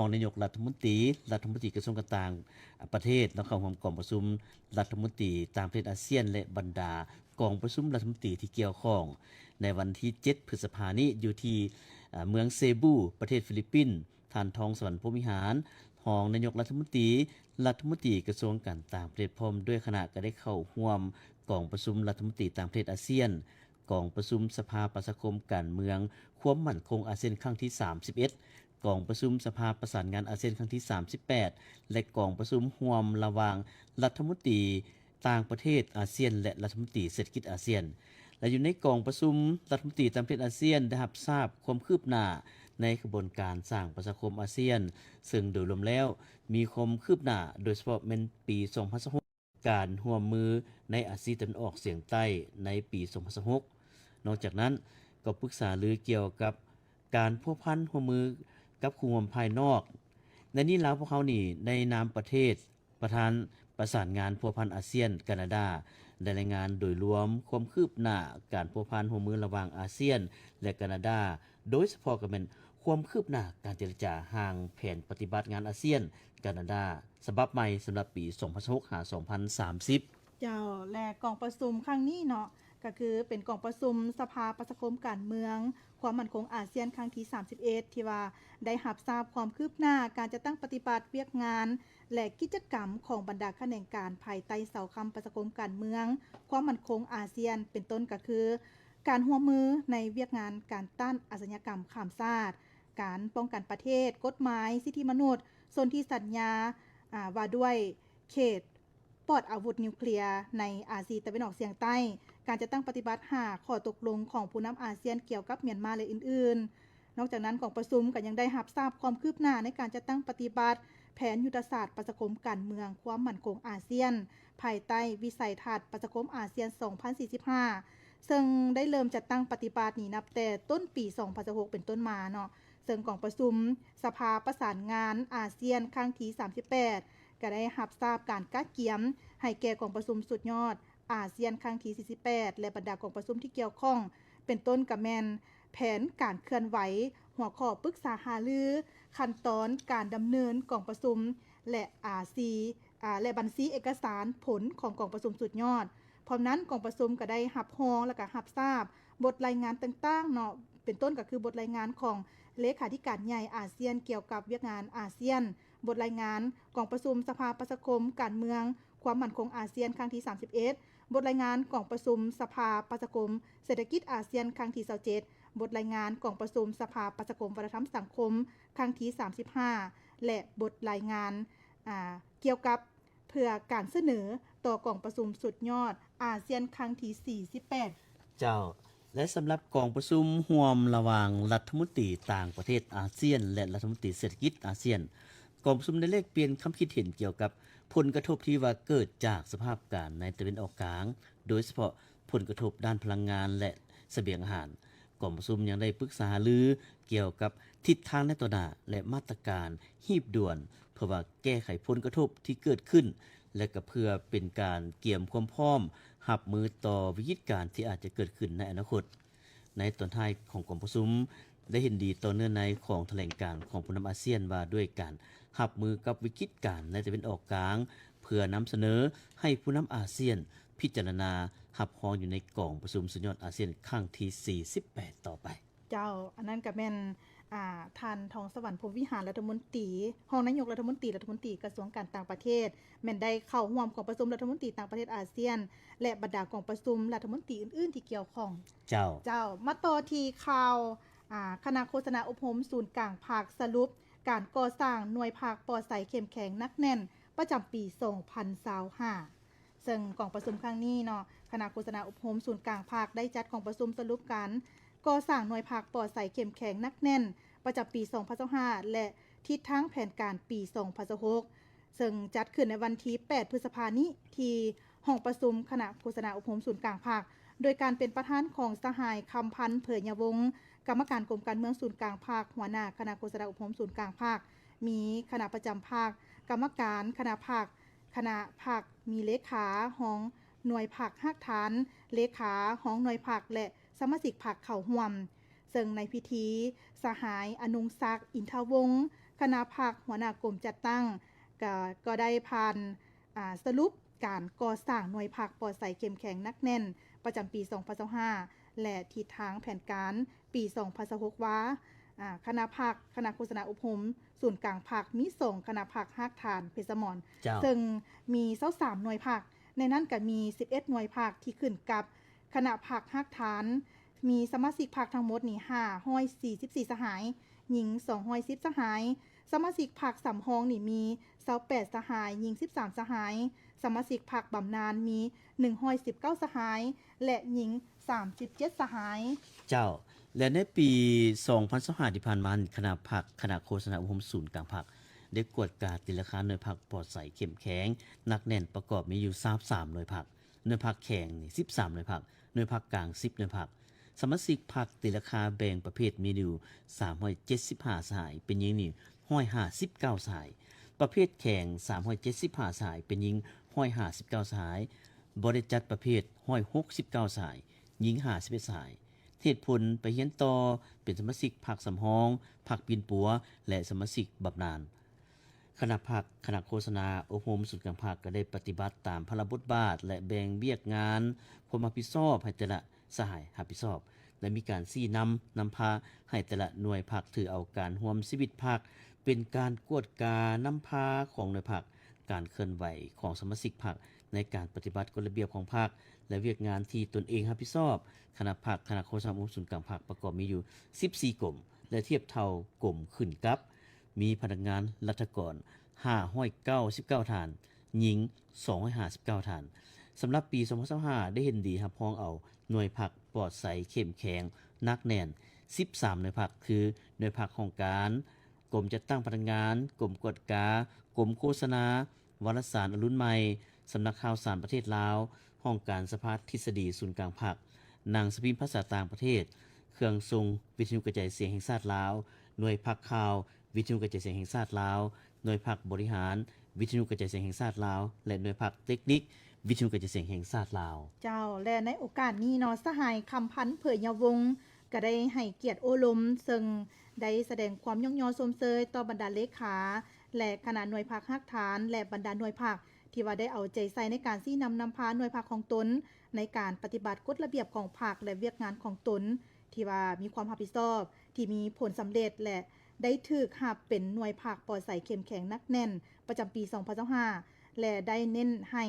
ຮອງນາຍົກລັດຖະມົນຕີ, ລັດຖະມົນຕີກະຊວງການຕ່າງປະເທດ ແລະ ເຂົ້າຮ່ວມກອງປະຊຸມລັດຖະມົນຕີຕ່າງປະເທດອາຊຽນ ແລະ ບັນດາກອງປະຊຸມລັດຖະມົນຕີທີ່ກ່ຽວຂ້ອງ ໃນວັນທີເຈັດ ພຶດສະພານີ້ ຢູ່ທີ່ ເອີ ເມືອງເຊບູ ປະເທດຟີລິບປິນ. ທ່ານ ທອງສະຫວັນ ພົມວິຫານ ຮອງນາຍົກລັດຖະມົນຕີ, ລັດຖະມົນຕີກະຊວງການຕ່າງປະເທດ ພ້ອມດ້ວຍຄະນະ ກໍໄດ້ເຂົ້າຮ່ວມກອງປະຊຸມລັດຖະມົນຕີຕ່າງປະເທດອາຊຽນ, ກອງປະຊຸມສະພາປະຊາຄົມການເມືອງຄວາມໝັ້ນຄົງອາຊຽນຄັ້ງທີສາມສິບເອັດ, ກອງປະຊຸມສະພາປະສານງານອາຊຽນຄັ້ງທີສາມສິບແປດ ແລະ ກອງປະຊຸມຮ່ວມລະຫວ່າງລັດຖະມົນຕີ ຕ່າງປະເທດອາຊຽນ ແລະ ລັດຖະມົນຕີເສດຖະກິດອາຊຽນ ແລະ ຢູ່ໃນກອງປະຊຸມລັດຖະມົນຕີຕ່າງປະເທດອາຊຽນ ໄດ້ຮັບຊາບຄວາມຄືບໜ້າໃນຂະບວນການສ້າງປະຊາຄົມອາຊຽນ, ເຊິ່ງໂດຍລວມແລ້ວມີຄວາມຄືບໜ້າ ໂດຍສະເພາະແມ່ນປີສອງພັນຊາວຫົກ ການຮ່ວມມືໃນອາຊີຕາເວັນອອກສຽງໃຕ້ໃນປີສອງພັນຊາວຫົກ. ນອກຈາກນັ້ນກໍປຶກສາລືກ່ຽວກັບການພົວພັນຮ່ວມມືກັບຄູ່ຮ່ວມພາຍນອກ. ໃນນີ້ລາວພວກເຮົານີ້ໃນນາມປະເທດ ປະທານປະສານງານພົວພັນອາຊຽນ ການາດາ ໄດ້ລາຍງານໂດຍລວມຄວາມຄືບໜ້າການພົວພັນຮ່ວມມືລະຫວ່າງອາຊຽນ ແລະ ການາດາ, ໂດຍສະເພາະກໍແມ່ນຄວາມຄືບໜ້າການເຈລະຈາຮ່າງແຜນປະຕິບັດງານອາຊຽນ ການາດາ ສະບັບໃໝ່ສຳລັບປີສອງພັນຊາວຫົກ ຫາ ສອງພັນສາມສິບ. ເຈົ້າ ແລະ ກອງປະຊຸມຄັ້ງນີ້ເນາະ ກໍຄືເປັນກອງປະຊຸມສະພາປະຊາຄົມການເມືອງຄວາມໝັ້ນຄົງອາຊຽນຄັ້ງທີສາມສິບເອັດ ທີ່ວ່າໄດ້ຮັບຊາບຄວາມຄືບໜ້າການຈັດຕັ້ງປະຕິບັດວຽກງານ ແລະ ກິດຈະກຳຂອງບັນດາຂະແໜງການພາຍໃຕ້ເສົາຄ້ຳປະຊາຄົມການເມືອງຄວາມໝັ້ນຄົງອາຊຽນ ເປັນຕົ້ນກໍຄື ການຮ່ວມມືໃນວຽກງານການຕ້ານອາຊະຍາກຳຂ້າມຊາດ, ການປ້ອງກັນປະເທດ, ກົດໝາຍສິດທິມະນຸດ, ສົນທິສັນຍາ ອາ ວ່າດ້ວຍເຂດ ປອດອາວຸດນິວເຄລຍໃນອາຊີຕາເວັນອອກສຽງໃຕ້, ການຈັດຕັ້ງປະຕິບັດຫ້າຂໍ້ຕົກລົງຂອງຜູ້ນຳອາຊຽນກ່ຽວກັບມຽນມາ ແລະ ອື່ນໆ. ນອກຈາກນັ້ນ, ກອງປະຊຸມກໍຍັງໄດ້ຮັບຊາບຄວາມຄືບໜ້າໃນການຈັດຕັ້ງປະຕິບັດແຜນຍຸດທະສາດປະຊາຄົມການເມືອງຄວາມໝັ້ນຄົງອາຊຽນ ພາຍໃຕ້ວິໄສທັດປະຊາຄົມອາຊຽນສອງພັນສີ່ສິບຫ້າ ເຊິ່ງໄດ້ເລີ່ມຈັດຕັ້ງປະຕິບັດນີ້ນັບແຕ່ຕົ້ນປີສອງພັນຊາວຫົກເປັນຕົ້ນມາເນາະ, ເຊິ່ງກອງປະຊຸມສະພາປະສານງານອາຊຽນຄັ້ງທີສາມສິບແປດ ກໍໄດ້ຮັບຊາບການກະກຽມໃຫ້ແກ່ກອງປະຊຸມສຸດຍອດອາຊຽນຄັ້ງທີສີ່ສິບແປດ ແລະ ບັນດາກອງປະຊຸມທີ່ກ່ຽວຂ້ອງ ເປັນຕົ້ນກະແມ່ນແຜນການເຄື່ອນໄຫວ, ຫົວຂໍ້ປຶກສາຫາລື, ຂັ້ນຕອນການດຳເນີນກອງປະຊຸມ ແລະ ອາຊີ ອາ ແລະ ບັນຊີເອກະສານຜົນຂອງກອງປະຊຸມສຸດຍອດ. ພ້ອມນັ້ນ, ກອງປະຊຸມກໍໄດ້ຮັບຮອງ ແລະ ກະຮັບຊາບບົດລາຍງານຕ່າງໆເນາະ, ເປັນຕົ້ນກໍຄືບົດລາຍງານຂອງເລຂາທິການໃຫຍ່ອາຊຽນກ່ຽວກັບວຽກງານອາຊຽນ, ບົດລາຍງານກອງປະຊຸມສະພາປະຊາຄົມການເມືອງຄວາມໝັ້ນຄົງອາຊຽນຄັ້ງທີສາມສິບເອັດ, ບົດລາຍງານກອງປະຊຸມສະພາປະຊາຄົມເສດຖະກິດອາຊຽນຄັ້ງທີຊາວເຈັດ, ບົດລາຍງານກອງປະຊຸມສະພາປະຊາຄົມວັດທະນະທຳສັງຄົມຄັ້ງທີສາມສິບຫ້າ ແລະ ບົດລາຍງານ ອາ ກ່ຽວກັບ ເພື່ອການສະເໜີຕໍ່ກອງປະຊຸມສຸດຍອດອາຊຽນຄັ້ງທີສີ່ສິບແປດ. ເຈົ້າ ແລະ ສຳລັບກອງປະຊຸມຮ່ວມລະຫວ່າງລັດຖະມົນຕີຕ່າງປະເທດອາຊຽນ ແລະ ລັດຖະມົນຕີເສດຖະກິດອາຊຽນ, ກອງປະຊຸມໄດ້ແລກປ່ຽນຄຳຄິດເຫັນກ່ຽວກັບຜົນກະທົບທີ່ວ່າເກີດຈາກສະພາບການໃນຕາເວັນອອກກາງ, ໂດຍສະເພາະ ຜົນກະທົບດ້ານພະລັງງານ ແລະ ສະບຽງອາຫານ. ກອງປະຊຸມຍັງໄດ້ປຶກສາຫາລືກ່ຽວກັບທິດທາງໃນຕໍ່ໜ້າ ແລະ ມາດຕະການຮີບດ່ວນ ເພື່ອວ່າແກ້ໄຂຜົນກະທົບທີ່ເກີດຂຶ້ນ ແລະ ກໍເພື່ອເປັນການກຽມຄວາມພ້ອມຮັບມືຕໍ່ວິກິດການທີ່ອາດຈະເກີດຂຶ້ນໃນອະນາຄົດ. ໃນຕອນທ້າຍຂອງກອງປະຊຸມ ໄດ້ເຫັນດີຕໍ່ເນື້ອໃນຂອງຖະແຫຼງການຂອງຜູ້ນຳອາຊຽນວ່າດ້ວຍການຮັບມືກັບວິກິດການໃນຕາເວັນອອກກາງ ເພື່ອນຳສະເໜີໃຫ້ຜູ້ນຳອາຊຽນ ພິຈາລະນາຮັບຮອງຢູ່ໃນກອງປະຊຸມສຸດຍອດອາຊຽນຄັ້ງທີສີ່ສິບແປດຕໍ່ໄປ. ເຈົ້າ, ອັນນັ້ນກໍແມ່ນ ອາ ທ່ານ ທອງສະຫວັນ ພົມວິຫານ ລັດຖະມົນຕີ ຮອງນາຍົກລັດຖະມົນຕີ ລັດຖະມົນຕີກະຊວງການຕ່າງປະເທດ ແມ່ນໄດ້ເຂົ້າຮ່ວມກອງປະຊຸມລັດຖະມົນຕີຕ່າງປະເທດອາຊຽນ ແລະ ບັນດາກອງປະຊຸມລັດຖະມົນຕີອື່ນໆທີ່ກ່ຽວຂ້ອງ. ເຈົ້າ. ເຈົ້າ, ມາຕໍ່ທີ່ຂ່າວ ອາ ຄະນະໂຄສະນາອົບຮົມສູນກາງພັກສະຫຼຸບການກໍ່ສ້າງໜ່ວຍພັກປອດໃສເຂັ້ມແຂງໜັກແໜ້ນປະຈຳປີສອງພັນຊາວຫ້າ. ເຊິ່ງກອງປະຊຸມຄັ້ງນີ້ເນາະ ຄະນະໂຄສະນາອົບຮົມສູນກາງພັກໄດ້ຈັດກອງປະຊຸມສະຫຼຸບການກໍ່ສ້າງໜ່ວຍພັກປອດໃສເຂັ້ມແຂງໜັກແໜ້ນປະຈຳປີສອງພັນຊາວຫ້າ ແລະ ທິດທາງແຜນການປີສອງພັນຊາວຫົກ ເຊິ່ງຈັດຂຶ້ນໃນວັນທີແປດ ພຶດສະພານີ້ ທີ່ຫ້ອງປະຊຸມຄະນະໂຄສະນາອົບຮົມສູນກາງພັກ ໂດຍການເປັນປະທານຂອງສະຫາຍ ຄຳພັນ ເຜີຍຍະວົງ ກຳມະການກົມການເມືອງສູນກາງພັກ, ຫົວໜ້າຄະນະໂຄສະນາອົບຮົມສູນກາງພັກ, ມີຄະນະປະຈຳພັກ, ກຳມະການຄະນະພັກ, ຄະນະພັກ, ມີເລຂາ, ຮອງໜ່ວຍພັກຮາກຖານ, ເລຂາ, ຮອງໜ່ວຍພັກ ແລະ ສະມາຊິກພັກເຂົ້າຮ່ວມ. ເຊິ່ງໃນພິທີ, ສະຫາຍ ອະນຸງສັກ ອິນທະວົງ ຄະນະພັກຫົວໜ້າກົມຈັດຕັ້ງ ກະ ກໍໄດ້ຜ່ານ ອາ ສະຫຼຸບການກໍ່ສ້າງໜ່ວຍພັກປອດໃສເຂັ້ມແຂງໜັກແໜ້ນ ປະຈຳປີສອງພັນຊາວຫ້າ ແລະ ທິດທາງແຜນການປີສອງພັນຊາວຫົກ ວ່າ ອາ ຄະນະພັກ, ຄະນະໂຄສະນາອົບຮົມສູນກາງພັກ ມີສອງຄະນະພັກຮາກຖານເພດສະໝອນ ເຈົ້າ ເຊິ່ງມີຊາວສາມໜ່ວຍພັກ, ໃນນັ້ນກະມີສິບເອັດໜ່ວຍພັກທີ່ຂຶ້ນກັບຄະນະພັກຮາກຖານ, ມີສະມາຊິກພັກທັງໝົດນີ້ຫ້າຮ້ອຍສີ່ສິບສີ່ສະຫາຍ, ຍິງສອງຮ້ອຍສິບສະຫາຍ, ສະມາຊິກພັກສຳຮອງນີ້ມີຊາວແປດສະຫາຍ, ຍິງສິບສາມສະຫາຍ, ສະມາຊິກພັກບຳນານມີໜຶ່ງຮ້ອຍສິບເກົ້າສະຫາຍ ແລະ ຍິງສາມສິບເຈັດສະຫາຍ. ເຈົ້າ ແລະ ໃນປີສອງພັນຊາວຫ້າທີ່ຜ່ານມານີ້ ຄະນະພັກ, ຄະນະໂຄສະນາອົບຮົມສູນກາງພັກ ໄດ້ກວດກາຕີລາຄາໜ່ວຍພັກປອດໃສເຂັ້ມແຂງໜັກແໜ້ນ ປະກອບມີຢູ່ຊາວສາມໜ່ວຍພັກ, ໜ່ວຍພັກແຂງນີ້ສິບສາມໜ່ວຍພັກ, ໜ່ວຍພັກກາງສິບໜ່ວຍພັກ. ສະມາຊິກພັກຕີລາຄາແບ່ງປະເພດມີຢູ່ສາມຮ້ອຍເຈັດສິບຫ້າສະຫາຍ, ເປັນຍິງນີ້ຮ້ອຍຫ້າສິບເກົ້າສະຫາຍ, ປະເພດແຂງສາມຮ້ອຍເຈັດສິບຫ້າສະຫາຍ, ເປັນຍິງຮ້ອຍຫ້າສິບເກົ້າສະຫາຍ, ບໍລິຈັດປະເພດຮ້ອຍຫົກສິບເກົ້າສະຫາຍ, ຍິງຫ້າສິບເອັດສະຫາຍ. ເຫດຜົນໄປຮຽນຕໍ່ເປັນສະມາຊິກພັກສຳຮອງ, ພັກປິ່ນປົວ ແລະ ສະມາຊິກບຳນານ. ຄະນະພັກ, ຄະນະໂຄສະນາອົບຮົມສູນກາງພັກ ກໍໄດ້ປະຕິບັດຕາມພາລະບົດບາດ ແລະ ແບ່ງວຽກງານຄວາມຮັບຜິດຊອບໃຫ້ແຕ່ລະສະຫາຍຮັບຜິດຊອບ ແລະ ມີການຊີ້ນຳນຳພາໃຫ້ແຕ່ລະໜ່ວຍພັກຖືເອົາການຮ່ວມຊີວິດພັກເປັນການກວດການຳພາຂອງໜ່ວຍພັກ, ການເຄື່ອນໄຫວຂອງສະມາຊິກພັກໃນການປະຕິບັດກົດລະບຽບຂອງພັກ ແລະ ວຽກງານທີ່ຕົນເອງຮັບຜິດຊອບ. ຄະນະພັກ, ຄະນະໂຄສະນາອົບຮົມສູນກາງພັກ ປະກອບມີຢູ່ສິບສີ່ກົມ ແລະ ທຽບເທົ່າກົມຂຶ້ນກັບ ມີພະນັກງານລັດຖະກອນຫ້າຮ້ອຍເກົ້າສິບເກົ້າທ່ານ, ຍິງສອງຮ້ອຍຫ້າສິບເກົ້າທ່ານ. ສຳລັບປີສອງພັນຊາວຫ້າ ໄດ້ເຫັນດີຮັບຮອງເອົາໜ່ວຍພັກປອດໃສເຂັ້ມແຂງໜັກແໜ້ນສິບສາມໜ່ວຍພັກ ຄື ໜ່ວຍພັກຫ້ອງການ, ກົມຈັດຕັ້ງພະນັກງານ, ກົມກວດກາ, ກົມໂຄສະນາ, ວາລະສານອະລຸນໃໝ່, ສຳນັກຂ່າວສານປະເທດລາວ, ຫ້ອງການສະພາທິດສະດີສູນກາງພັກ, ໜັງສືພິມພາສາຕ່າງປະເທດ, ເຄື່ອງສົ່ງວິທະຍຸກະຈາຍສຽງແຫ່ງຊາດລາວ, ໜ່ວຍພັກຂ່າວ ວິທະຍຸກະຈາຍສຽງແຫ່ງຊາດລາວ, ໜ່ວຍພັກບໍລິຫານ ວິທະຍຸກະຈາຍສຽງແຫ່ງຊາດລາວ ແລະ ໜ່ວຍພັກເຕັກນິກ ວິທະຍຸກະຈາຍສຽງແຫ່ງຊາດລາວ. ເຈົ້າ ແລະ ໃນໂອກາດນີ້ເນາະ ສະຫາຍ ຄຳພັນ ເຜີຍຍາວົງ ກໍໄດ້ໃຫ້ກຽດໂອ້ລົມ ເຊິ່ງໄດ້ສະແດງຄວາມຍ້ອງຍໍຊົມເຊີຍຕໍ່ບັນດາເລຂາ ແລະ ຄະນະໜ່ວຍພັກຮາກຖານ ແລະ ບັນດາໜ່ວຍພັກ ທີ່ວ່າໄດ້ເອົາໃຈໃສ່ໃນການຊີ້ນຳນຳພາໜ່ວຍພັກຂອງຕົນ ໃນການປະຕິບັດກົດລະບຽບຂອງພັກ ແລະ ວຽກງານຂອງຕົນ ທີ່ວ່າມີຄວາມຮັບຜິດຊອບ ທີ່ມີຜົນສຳເລັດ ແລະ ໄດ້ຖືກຮັບເປັນໜ່ວຍພັກປອດໃສເຂັ້ມແຂງໜັກແໜ້ນ ປະຈຳປີສອງພັນຊາວຫ້າ ແລະ ໄດ້ເນັ້ນໃຫ້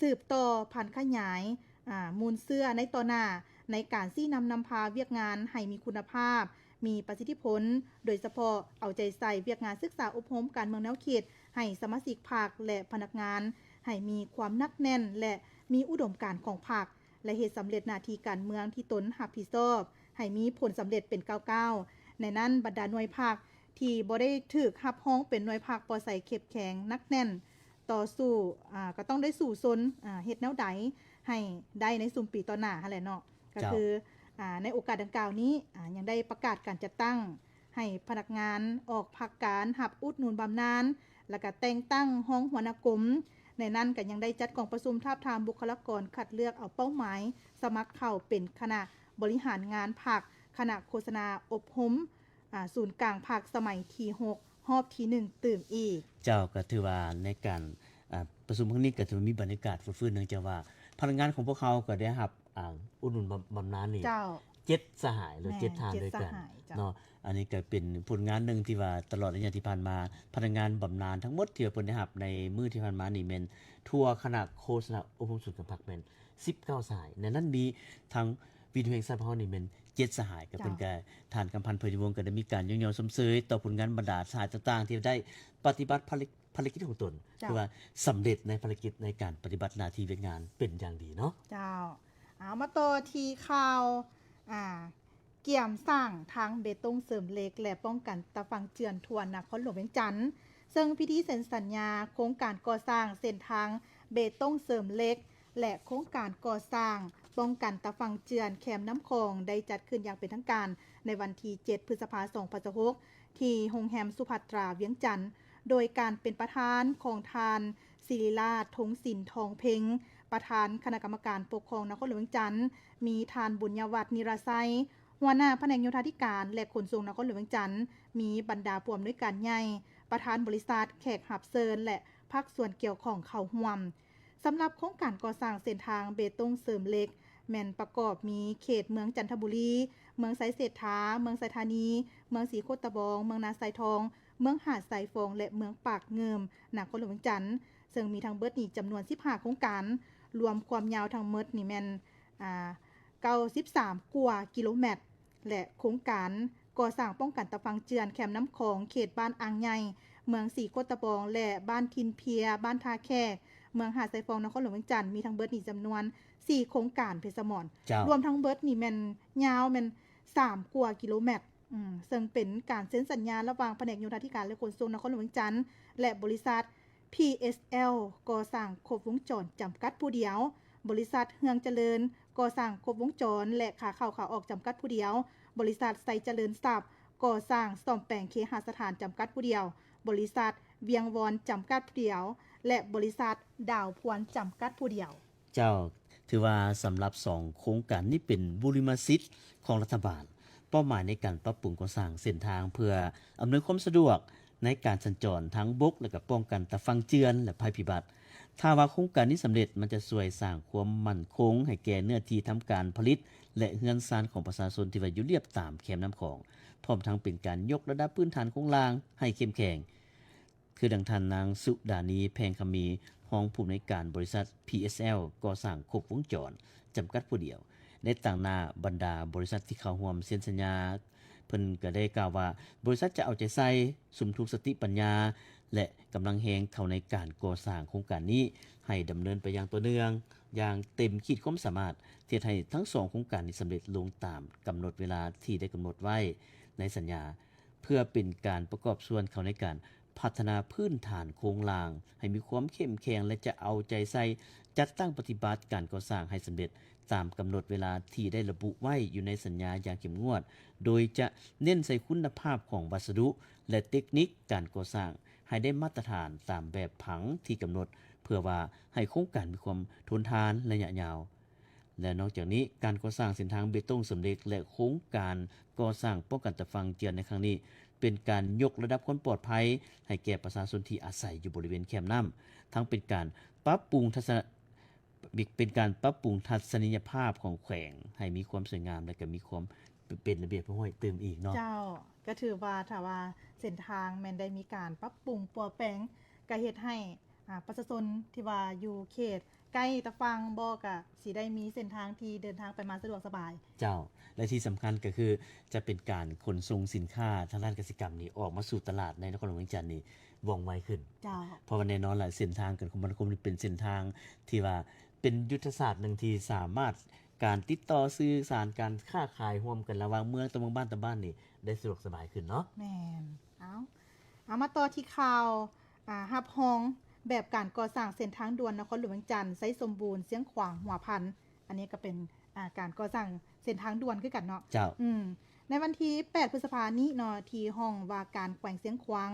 ສືບຕໍ່ຜັນຂະຫຍາຍ ອາ ມູນເຊື້ອໃນຕໍ່ໜ້າ ໃນການຊີ້ນຳນຳພາວຽກງານໃຫ້ມີຄຸນນະພາບ, ມີປະສິດທິຜົນ, ໂດຍສະເພາະເອົາໃຈໃສ່ວຽກງານສຶກສາອົບຮົມການເມືອງແນວຄິດໃຫ້ສະມາຊິກພັກ ແລະ ພະນັກງານ ໃຫ້ມີຄວາມໜັກແໜ້ນ ແລະ ມີອຸດົມການຂອງພັກ ແລະ ເຮັດສຳເລັດໜ້າທີ່ການເມືອງທີ່ຕົນຮັບຜິດຊອບ ໃຫ້ມີຜົນສຳເລັດເປັນກ້າວໆ. ໃນນັ້ນ ບັນດາໜ່ວຍພັກທີ່ບໍ່ໄດ້ຖືກຮັບຮອງເປັນໜ່ວຍພັກປອດໃສເຂັ້ມແຂງໜັກແໜ້ນ ຕໍ່ສູ້ ອາ ກໍຕ້ອງໄດ້ສູ້ຊົນ ອາ ເຮັດແນວໃດໃຫ້ໄດ້ໃນຊຸມປີຕໍ່ໜ້າຫັ້ນແຫຼະເນາະ. ກໍ ເຈົ້າ ຄື ອາ ໃນໂອກາດດັ່ງກ່າວນີ້ ອາ ຍັງໄດ້ປະກາດການຈັດຕັ້ງ ໃຫ້ພະນັກງານອອກພັກການຮັບອຸດໜູນບຳນານ ແລ້ວກະແຕ່ງຕັ້ງຮອງຫົວໜ້າກົມ. ໃນນັ້ນກະຍັງໄດ້ຈັດກອງປະຊຸມທາບທາມບຸກຄະລາກອນຄັດເລືອກເອົາເປົ້າໝາຍສະໝັກເຂົ້າເປັນຄະນະບໍລິຫານງານພັກ, ຄະນະໂຄສະນາອົບຮົມ ອາ ສູນກາງພັກສະໄໝທີຫົກ ຮອບທີໜຶ່ງຕື່ມອີກ. ເຈົ້າ ກໍຖືວ່າໃນການ ອາ ປະຊຸມຄັ້ງນີ້ກໍຖືວ່າມີບັນຍາກາດຟົດຟື້ນ ເນື່ອງຈາກວ່າພະນັກງານຂອງພວກເຮົາກໍໄດ້ຮັບ ອາ ອຸດໜູນບຳ ບຳນານນີ້ ເຈົ້າ ເຈັດສະຫາຍ ຫຼື ເຈັດທ່ານດ້ວຍກັນເນາະ. ອັນນີ້ກໍເປັນຜົນງານໜຶ່ງທີ່ວ່າຕະຫຼອດໄລຍະທີ່ຜ່ານມາ ພະນັກງານບຳນານທັງໝົດທີ່ວ່າເພິ່ນໄດ້ຮັບໃນມື້ທີ່ຜ່ານມານີ້ແມ່ນທົ່ວຄະນະໂຄສະນາອົບຮົມສູນກາງພັກແມ່ນສິບເກົ້າສະຫາຍ. ໃນນັ້ນມີທັງວິທະຍຸແຫ່ງຊາດຂອງເຮົານີ້ແມ່ນເຈັດສະຫາຍ ກໍເພິ່ນ ເຈົ້າ ກໍ ທ່ານ ຄຳພັນ ເຜີຍວົງ ກໍໄດ້ມີການຍ້ອງຍໍຊົມເຊີຍຕໍ່ຜົນງານບັນດາສະຫາຍຕ່າງໆ ທີ່ໄດ້ປະຕິບັດພາລະ ພາລະກິດຂອງຕົນ ເຈົ້າ ຖືວ່າສຳເລັດໃນພາລະກິດໃນການປະຕິບັດໜ້າທີ່ວຽກງານເປັນຢ່າງດີເນາະ. ເຈົ້າ ເອົາ ມາຕໍ່ທີ່ຂ່າວ ອາ ກຽມສ້າງທາງເບຕົງເສີມເຫຼັກ ແລະ ປ້ອງກັນຕາຝັ່ງເຈື່ອນທວນນະຄອນຫຼວງວຽງຈັນ ເຊິ່ງພິທີເຊັນສັນຍາໂຄງການກໍ່ສ້າງເສັ້ນທາງເບຕົງເສີມເຫຼັກ ແລະ ໂຄງການກໍ່ສ້າງປ້ອງກັນຕາຝັ່ງເຈື່ອນແຄມນ້ຳຂອງ ໄດ້ຈັດຂຶ້ນຢ່າງເປັນທາງການໃນວັນທີເຈັດ ພຶດສະພາ ສອງພັນຊາວຫົກ ທີ່ໂຮງແຮມສຸພັດຕາ ວຽງຈັນ ໂດຍການເປັນປະທານຂອງທ່ານ ສິລິລາດ ທົງສິນທອງເພັງ ປະທານຄະນະກຳມະການປົກຄອງນະຄອນຫຼວງວຽງຈັນ, ມີທ່ານ ບຸນຍະວັດ ນິລະໄຊ ຫົວໜ້າພະແນກໂຍທາທິການ ແລະ ຂົນສົ່ງນະຄອນຫຼວງວຽງຈັນ, ມີບັນດາຜູ້ອຳນວຍການໃຫຍ່, ປະທານບໍລິສັດ, ແຂກຮັບເຊີນ ແລະ ພາກສ່ວນກ່ຽວຂ້ອງເຂົ້າຮ່ວມ. ສຳລັບໂຄງການກໍ່ສ້າງເສັ້ນທາງເບຕົງເສີມເຫຼັກ ແມ່ນປະກອບມີເຂດເມືອງຈັນທະບູລີ, ເມືອງໄຊເສດຖາ, ເມືອງໄຊທານີ, ເມືອງສີໂຄດຕະບອງ, ເມືອງນາຊາຍທອງ, ເມືອງຫາດຊາຍຟອງ ແລະ ເມືອງປາກງື່ມ ນະຄອນຫຼວງວຽງຈັນ, ເຊິ່ງມີທັງເບິດນີ້ຈຳນວນສິບຫ້າໂຄງການ, ລວມຄວາມຍາວທັງໝົດນີ້ແມ່ນ ອ່າ ເກົ້າສິບສາມກວ່າກິໂລແມັດ ແລະ ໂຄງການກໍ່ສ້າງປ້ອງກັນຕາຝັ່ງເຈື່ອນແຄມນ້ຳຂອງ ເຂດບ້ານອ່າງໃຫຍ່ ເມືອງສີໂຄດຕະບອງ ແລະ ບ້ານຖິ່ນເພຍ, ບ້ານທ່າແຂກ, ເມືອງຫາດຊາຍຟອງ ນະຄອນຫຼວງວຽງຈັນ ມີທັງເບິດນີ້ຈຳນວນສີ່ໂຄງການ ເພຊະໝອນ. ເຈົ້າ. ລວມທັງເບິດນີ້ແມ່ນຍາວແມ່ນສາມກວ່າກິໂລແມັດ, ເຊິ່ງເປັນການເຊັນສັນຍາລະຫວ່າງພະແນກໂຍທາທິການ ແລະ ຂົນສົ່ງນະຄອນຫຼວງວຽງຈັນ ແລະ ບໍລິສັດ ພີເອສແອລ ກໍ່ສ້າງຄົບວົງຈອນຈຳກັດຜູ້ດຽວ, ບໍລິສັດເຮືອງຈະເລີນ ກໍ່ສ້າງຄົບວົງຈອນ ແລະ ຂາເຂົ້າຂາອອກຈຳກັດຜູ້ດຽວ, ບໍລິສັດໄຊຈະເລີນຊັບ ກໍ່ສ້າງສ້ອມແປງເຄຫະສະຖານຈຳກັດຜູ້ດຽວ, ບໍລິສັດວຽງວອນຈຳກັດຜູ້ດຽວ ແລະ ບໍລິສັດດາວພວນຈຳກັດຜູ້ດຽວ. ເຈົ້າ, ຖືວ່າສຳລັບສອງໂຄງການນີ້ເປັນບຸລິມະສິດຂອງລັດຖະບານ, ເປົ້າໝາຍໃນການປັບປຸງກໍ່ສ້າງເສັ້ນທາງເພື່ອອຳນວຍຄວາມສະດວກໃນການສັນຈອນທາງບົກ ແລະ ກໍປ້ອງກັນຕາຝັ່ງເຈື່ອນ ແລະ ໄພພິບັດ. ຖ້າວ່າໂຄງການນີ້ສຳເລັດ, ມັນຈະຊ່ວຍສ້າງຄວາມໝັ້ນຄົງໃຫ້ແກ່ເນື້ອທີ່ທຳການຜະລິດ ແລະ ເຮືອນຊານຂອງປະຊາຊົນທີ່ວ່າຢູ່ລຽບຕາມແຄມນ້ຳຂອງ, ພ້ອມທັງເປັນການຍົກລະດັບພື້ນຖານໂຄງລ່າງໃຫ້ເຂັ້ມແຂງ. ຄືດັ່ງທ່ານນາງ ສຸດານີ ແພງຄຳມີ ຮອງຜູ້ອຳນວຍການບໍລິສັດ ພີເອສແອລ ກໍ່ສ້າງຄົບວົງຈອນ ຈຳກັດຜູ້ດຽວ ໄດ້ຕາງໜ້າບັນດາບໍລິສັດທີ່ເຂົ້າຮ່ວມເຊັນສັນຍາ, ເພິ່ນກໍໄດ້ກ່າວວ່າ ບໍລິສັດຈະເອົາໃຈໃສ່ ສຸມທຸກສະຕິປັນຍາ ແລະ ກຳລັງແຮງເຂົ້າໃນການກໍ່ສ້າງໂຄງການນີ້ ໃຫ້ດຳເນີນໄປຢ່າງຕໍ່ເນື່ອງ, ຢ່າງເຕັມຂີດຄວາມສາມາດ, ເຮັດໃຫ້ທັງສອງໂຄງການນີ້ສຳເລັດລົງຕາມກຳນົດເວລາທີ່ໄດ້ກຳນົດໄວ້ໃນສັນຍາ. ເພື່ອເປັນການປະກອບສ່ວນເຂົ້າໃນການພັດທະນາພື້ນຖານໂຄງລ່າງໃຫ້ມີຄວາມເຂັ້ມແຂງ ແລະ ຈະເອົາໃຈໃສ່ຈັດຕັ້ງປະຕິບັດການກໍ່ສ້າງໃຫ້ສຳເລັດຕາມກຳນົດເວລາທີ່ໄດ້ລະບຸໄວ້ຢູ່ໃນສັນຍາຢ່າງເຂັ້ມງວດ, ໂດຍຈະເນັ້ນໃສ່ຄຸນນະພາບຂອງວັດສະດຸ ແລະ ເຕັກນິກການກໍ່ສ້າງໃຫ້ໄດ້ມາດຕະຖານຕາມແບບຜັງທີ່ກຳນົດ, ເພື່ອວ່າໃຫ້ໂຄງການມີຄວາມທົນທານໄລຍະຍາວ. ແລະ ນອກຈາກນີ້, ການກໍ່ສ້າງເສັ້ນທາງເບຕົງເສີມເຫຼັກ ແລະ ໂຄງການກໍ່ສ້າງປ້ອງກັນຕາຝັ່ງເຈື່ອນໃນຄັ້ງນີ້ ເປັນການຍົກລະດັບຄວາມປອດໄພໃຫ້ແກ່ປະຊາຊົນທີ່ອາໄສຢູ່ບໍລິເວນແຄມນ້ຳ, ທັງເປັນການປັບປຸງທັດສະ ເປັນການປັບປຸງທັດສະນີຍະພາບຂອງແຂວງໃຫ້ມີຄວາມສວຍງາມ ແລະ ກໍມີຄວາມເປັນລະບຽບຮຽບຮ້ອຍຕື່ມອີກເນາະ. ເຈົ້າ, ກໍຖືວ່າຖ້າວ່າເສັ້ນທາງແມ່ນໄດ້ມີການປັບປຸງປົວແປງ ກໍເຮັດໃຫ້ ອ່າ ປະຊາຊົນທີ່ວ່າຢູ່ເຂດໃກ້ຕາຝັ່ງບໍ່ ກະຊິໄດ້ມີເສັ້ນທາງທີ່ເດີນທາງໄປມາສະດວກສະບາຍ. ເຈົ້າ, ແລະ ທີ່ສຳຄັນກໍຄືຈະເປັນການຂົນສົ່ງສິນຄ້າທາງດ້ານກະສິກຳນີ້ອອກມາສູ່ຕະຫຼາດໃນນະຄອນຫຼວງວຽງຈັນນີ້ວ່ອງໄວຂຶ້ນ. ເຈົ້າ, ເພາະວ່າແນ່ນອນລະ ເສັ້ນທາງການຄົມມະນາຄົມນີ້ເປັນເສັ້ນທາງທີ່ວ່າເປັນຍຸດທະສາດໜຶ່ງທີ່ສາມາດ ການຕິດຕໍ່ສື່ສານ ການຄ້າຂາຍຮ່ວມກັນລະຫວ່າງເມືອງຕໍ່ເມືອງ ບ້ານຕໍ່ບ້ານນີ້ໄດ້ສະດວກສະບາຍຂຶ້ນເນາະ. ແມ່ນ. ເອົາ ເອົາມາຕໍ່ທີ່ຂ່າວ ອ່າ ຮັບຮອງແບບການກໍ່ສ້າງເສັ້ນທາງດ່ວນນະຄອນຫຼວງວຽງຈັນ ໄຊສົມບູນ ຊຽງຂວາງ ຫົວພັນ. ອັນນີ້ກໍເປັນ ອ່າ ການກໍ່ສ້າງເສັ້ນທາງດ່ວນຄືກັນເນາະ. ເຈົ້າ. ອືມ ໃນວັນທີແປດ ພຶດສະພານີ້ເນາະ ທີ່ຫ້ອງວ່າການແຂວງຊຽງຂວາງ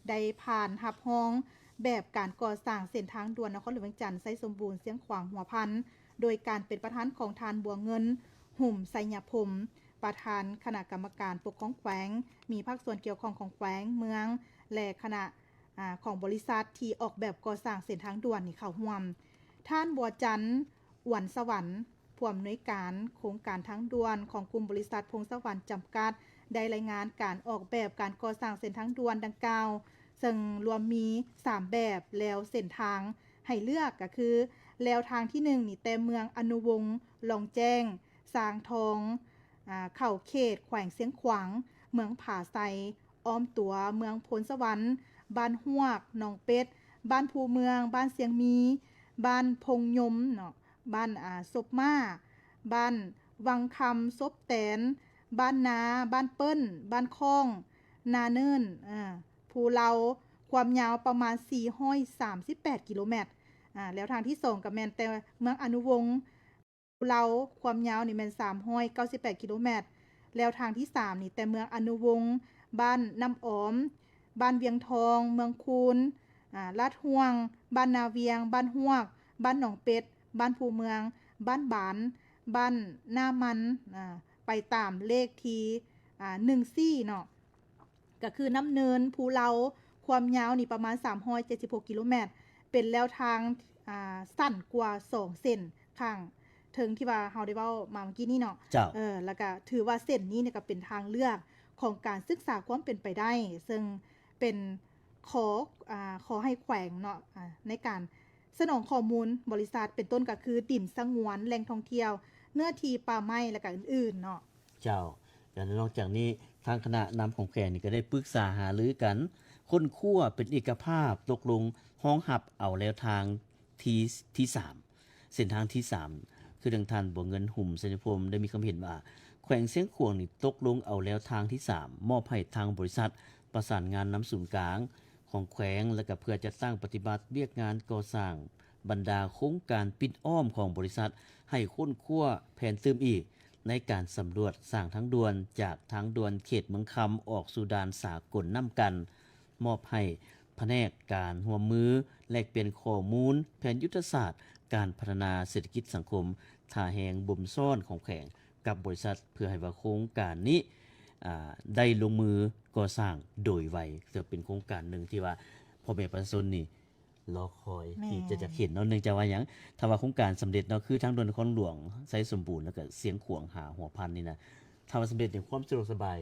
ໄດ້ຜ່ານຮັບຮອງແບບການກໍ່ສ້າງເສັ້ນທາງດ່ວນນະຄອນຫຼວງວຽງຈັນ ໄຊສົມບູນ ຊຽງຂວາງ ຫົວພັນ ໂດຍການເປັນປະທານຂອງທ່ານ ບົວເງິນ ຫຸມໄຊຍະພົມ ປະທານຄະນະກຳມະການປົກຄອງແຂວງ, ມີພາກສ່ວນກ່ຽວຂ້ອງຂອງແຂວງ, ເມືອງ ແລະ ຄະນະ ອາ ຂອງບໍລິສັດທີ່ອອກແບບກໍ່ສ້າງເສັ້ນທາງດ່ວນນີ້ເຂົ້າຮ່ວມ. ທ່ານ ບົວຈັນ ອວນສະຫວັນ ຜູ້ອຳນວຍການໂຄງການທາງດ່ວນຂອງກຸ່ມບໍລິສັດພົງສະຫວັນຈຳກັດ ໄດ້ລາຍງານການອອກແບບການກໍ່ສ້າງເສັ້ນທາງດ່ວນດັ່ງກ່າວ, ເຊິ່ງລວມມີສາມແບບແລວເສັ້ນທາງໃຫ້ເລືອກ ກໍຄືແລວທາງທີໜຶ່ງນີ້ ແຕ່ເມືອງອະນຸວົງ, ລອງແຈ້ງ, ຊາງທອງ ອາ ເຂົ້າເຂດແຂວງຊຽງຂວາງ, ເມືອງຜາໄຊ, ອ້ອມຕົວເມືອງໂພນສະຫວັນ, ບ້ານຮວກ, ໜອງເປັດ, ບ້ານພູເມືອງ, ບ້ານຊຽງມີ, ບ້ານພົງຍົມເນາະ, ບ້ານ ອາ ສົບມ້າ, ບ້ານວັງຄຳ, ສົບແຕນ, ບ້ານນາ, ບ້ານເປີ້ນ, ບ້ານຄ້ອງ, ນາເນີນ, ອາ ພູເລົາ, ຄວາມຍາວປະມານສີ່ຮ້ອຍສາມສິບແປດກິໂລແມັດ. ອາ ແລ້ວທາງທີສອງກໍແມ່ນແຕ່ເມືອງອະນຸວົງ, ພູເລົາ, ຄວາມຍາວນີ້ແມ່ນສາມຮ້ອຍເກົ້າສິບແປດກິໂລແມັດ. ແລ້ວທາງທີສາມນີ້ ແຕ່ເມືອງອະນຸວົງ, ບ້ານນ້ຳອອມ, ບ້ານວຽງທອງ, ເມືອງຄູນ, ອາ ລາດຮ່ວງ, ບ້ານນາວຽງ, ບ້ານຮວກ, ບ້ານໜອງເປັດ, ບ້ານພູເມືອງ, ບ້ານບານ, ບ້ານໜ້າມັນ, ອາ ໄປຕາມເລກທີ ອາ ໜຶ່ງສີ່ເນາະ, ກໍຄືນ້ຳເນີນ, ພູເລົາ, ຄວາມຍາວນີ້ປະມານສາມຮ້ອຍເຈັດສິບຫົກກິໂລແມັດ, ເປັນແລວທາງ ອ່າ ສັ້ນກວ່າສອງເສັ້ນຂ້າງເທິງທີ່ວ່າເຮົາໄດ້ເວົ້າມາເມື່ອກີ້ນີ້ເນາະ. ເຈົ້າ. ເອີ ແລ້ວກະຖືວ່າເສັ້ນນີ້ນີ້ກະເປັນທາງເລືອກຂອງການສຶກສາຄວາມເປັນໄປໄດ້, ເຊິ່ງເປັນ ຂໍ ອ່າ ຂໍໃຫ້ແຂວງເນາະ ອ່າ ໃນການສະໜອງຂໍ້ມູນບໍລິສັດ ເປັນຕົ້ນກໍຄືດິນສະຫງວນ, ແຫຼ່ງທ່ອງທ່ຽວ, ເນື້ອທີ່ປ່າໄມ້ ແລະ ກະອື່ນໆເນາະ. ເຈົ້າ. ແລະ ນອກຈາກນີ້ ທາງຄະນະນຳຂອງແຂວງນີ້ກໍໄດ້ປຶກສາຫາລືກັນ ຄົ້ນຄວ້າເປັນເອກະພາບ ຕົກລົງຮອງຮັບເອົາແລວທາງ ທີ ທີສາມ ເສັ້ນທາງທີສາມ ຄືດັ່ງທ່ານ ບົວເງິນ ຫຸມໄຊຍະພົມ ໄດ້ມີຄຳເຫັນວ່າ ແຂວງຊຽງຂວາງນີ້ຕົກລົງເອົາແລວທາງທີສາມ ມອບໃຫ້ທາງບໍລິສັດປະສານງານນຳສູນກາງຂອງແຂວງ ແລະ ກະເພື່ອຈັດຕັ້ງປະຕິບັດວຽກງານກໍ່ສ້າງບັນດາໂຄງການປິດອ້ອມຂອງບໍລິສັດ ໃຫ້ຄົ້ນຄວ້າແຜນຕື່ມອີກ ໃນການສຳຫຼວດສ້າງທາງດ່ວນ ຈາກທາງດ່ວນເຂດເມືອງຄຳ ອອກສູ່ດ່ານສາກົນນ້ຳກັນ. ມອບໃຫ້ພະແນກການຮ່ວມມືແລກປ່ຽນຂໍ້ມູນແຜນຍຸດທະສາດການພັດທະນາເສດຖະກິດສັງຄົມ ທ່າແຮງບົ່ມຊ້ອນຂອງແຂວງກັບບໍລິສັດ ເພື່ອໃຫ້ວ່າໂຄງການນີ້ ອາ ໄດ້ລົງມືກໍ່ສ້າງໂດຍໄວ. ເຊິ່ງເປັນໂຄງການໜຶ່ງທີ່ວ່າພໍ່ແມ່ປະຊາຊົນນີ້ລໍຄອຍ ແມ່ນ ທີ່ຈະຢາກເຫັນເນາະ. ເນື່ອງຈາກວ່າຫຍັງ? ຖ້າວ່າໂຄງການສຳເລັດເນາະ ຄືທາງດ່ວນນະຄອນຫຼວງໄຊສົມບູນ ແລ້ວກະຊຽງຂວາງຫາຫົວພັນນີ້ນະ ຖ້າວ່າສຳເລັດນີ້ ຄວາມສະດວກສະບາຍ